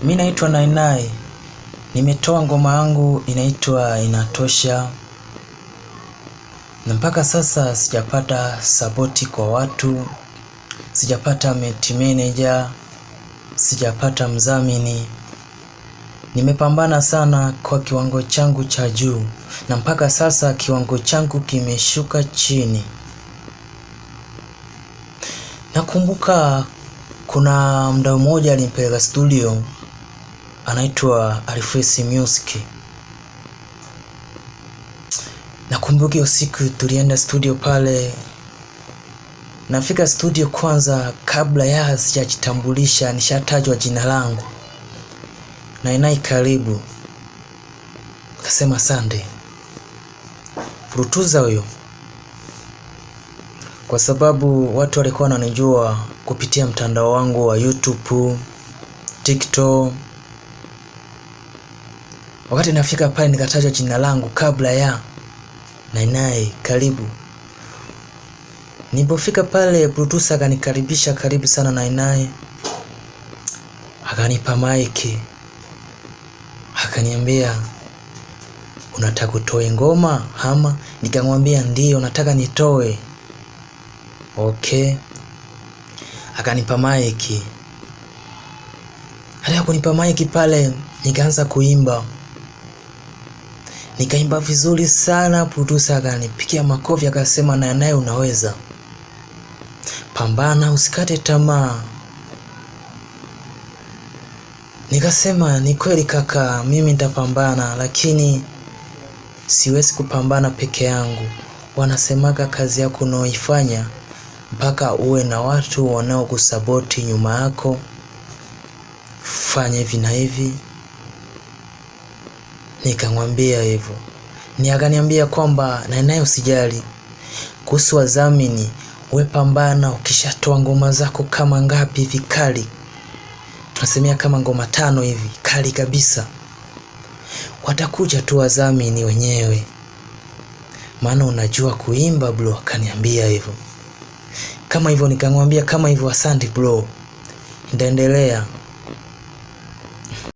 Mi naitwa Nainai, nimetoa ngoma yangu inaitwa Inatosha, na mpaka sasa sijapata sapoti kwa watu, sijapata manager, sijapata mdhamini. Nimepambana sana kwa kiwango changu cha juu, na mpaka sasa kiwango changu kimeshuka chini. Nakumbuka kuna mdau mmoja alimpeleka studio, anaitwa Alifesi Music. Nakumbuka hiyo siku tulienda studio pale. Nafika studio kwanza, kabla ya sijajitambulisha nishatajwa jina langu, Nainai karibu. Kasema asante. Producer huyo, kwa sababu watu walikuwa wananijua kupitia mtandao wangu wa YouTube, TikTok. Wakati nafika pale nikatajwa jina langu kabla ya Nainai karibu. Nilipofika pale producer akanikaribisha, karibu sana Nainai. Akanipa mic, akaniambia unataka utoe ngoma ama? Nikamwambia ndio, nataka nitoe. Okay. Akanipa mic. Baada ya kunipa mic pale nikaanza kuimba. Nikaimba vizuri sana, producer akanipigia makofi akasema Nainai unaweza. Pambana, usikate tamaa. Nikasema ni kweli kaka, mimi nitapambana, lakini siwezi kupambana peke yangu. Wanasemaga kazi yako unaoifanya mpaka uwe na watu wanaokusapoti nyuma yako, fanya hivi na hivi. Nikamwambia hivyo, ni akaniambia kwamba Nainai usijali kuhusu wadhamini, we pambana, ukishatoa ngoma zako kama ngapi hivi kali, tunasemea kama ngoma 5 hivi kali kabisa, watakuja tu wadhamini wenyewe, maana unajua kuimba bro. Akaniambia hivyo. Kama hivyo nikamwambia kama hivyo asante bro, nitaendelea.